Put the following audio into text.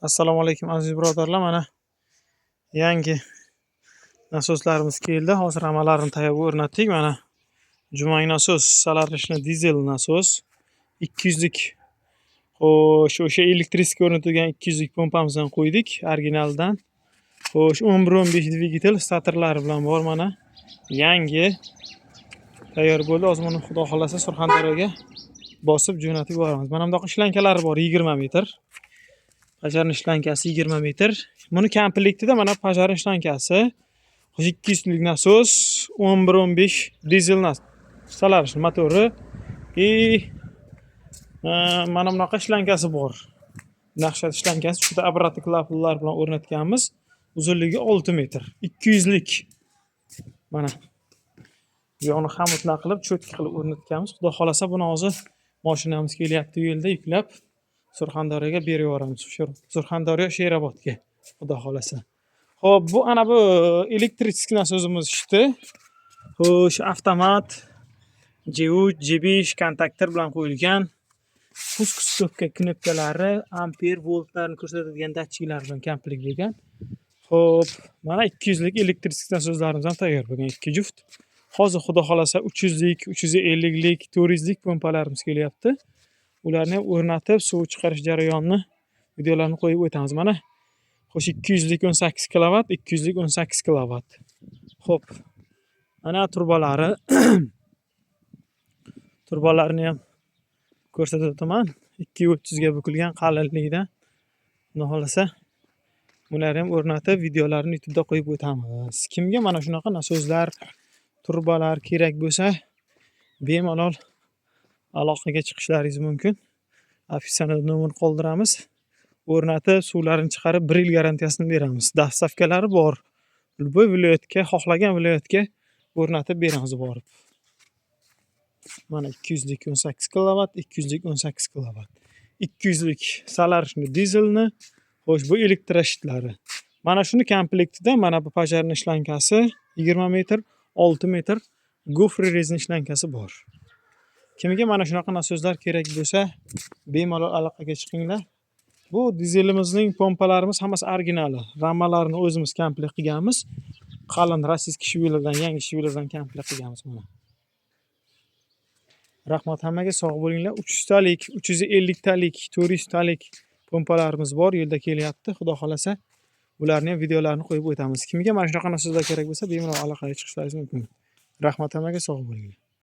Assalomu alaykum, aziz birodarlar. Mana yangi nasoslarimiz keldi. Hozir hammalarini tayyor o'rnatdik. Mana Jumang nasos, Solarishni dizel nasos 200 lik. Xo'sh, o'sha электрический o'rnatilgan 200 lik pompamizdan qo'ydik, originaldan. Xo'sh, 11-15 dvigatel statorlari bilan bor mana. Yangi tayyor bo'ldi. Hozir buni, Xudo xolasa, Surxondaryoga bosib jo'natib yuboramiz. Mana bundoq shlankalari bor, 20 metr. Пожарный shlankasi 20 metr. Buni komplektida mana пожарный shlankasi, 200 lik nasos, 11-15 dizel Solaris motori и mana bunaqa shlankasi bor. Naqshat shlankasi juda обратный klapanlar bilan o'rnatganmiz. Uzunligi 6 metr. 200 lik. Mana. Bu yoqni хомут lar qilib, чётко qilib o'rnatganmiz. Xudo xolasa, buni hozir mashinamiz kelyapti yo'lda, yuklab Surxondaryoga berib yuboramiz. Surxondaryo, Sherobodga, Xudo xolasa. Xo'p, bu ana bu электрический nasosimiz ishdi. Xo'sh, avtomat J3, J5 kontaktor bilan qo'yilgan. Пуск stopka knopkalari, amper, voltlarni ko'rsatadigan datchiklar bilan komplekt bo'lgan. Xo'p, mana 200 lik электрический nasoslarimiz ham tayyor bo'lgan, ikki juft. Hozir, Xudo xolasa, 300 lik, 350 lik, 400 lik pompalarimiz kelyapti. Ularni ham o'rnatib, suv chiqarish jarayonini videolarni qo'yib o'tamiz. Mana xo'sh, 200 lik 18 kilovat, 200 lik 18 kilovat. Xo'p. Mana trubalari. Trubalarni ham ko'rsatib o'taman. 230 ga bukilgan qalinlikda. Xudo xolasa, bularni ham o'rnatib, videolarini YouTube'da qo'yib o'tamiz. Kimga mana shunaqa nasoslar, trubalar kerak bo'lsa, bemalol aloqaga chiqishlaringiz mumkin. Описание da nomer qoldiramiz. O'rnatib, suvlarini chiqarib, 1 yil garantiyasini beramiz. Доставка lari bor. Любой viloyatga, xohlagan viloyatga o'rnatib beramiz borib. Mana 200 lik 18 kilovat, 200 lik 18 kilovat. 200 lik Solarishni dizelni, xo'sh, bu электрощит lari. Mana shuni komplektida mana bu пожарный shlankasi 20 metr, 6 metr гофрорезин shlankasi bor. Kimga mana shunaqa nasoslar kerak bo'lsa, bemalol aloqaga chiqinglar. Bu dizelimizning pompalarimiz hammasi originali. Ramalarini o'zimiz komplekt qilganmiz. Qalin российский shvilardan, yangi shvilardan komplekt qilganmiz mana. Rahmat hammaga, sog' bo'linglar. 300 talik, 350 talik, 400 talik pompalarimiz bor, yo'lda kelyapti. Xudo xolasa, ularni ham videolarini qo'yib o'tamiz. Kimga mana shunaqa nasoslar kerak bo'lsa, bemalol aloqaga chiqishlaringiz mumkin. Rahmat hammaga, sog' bo'linglar.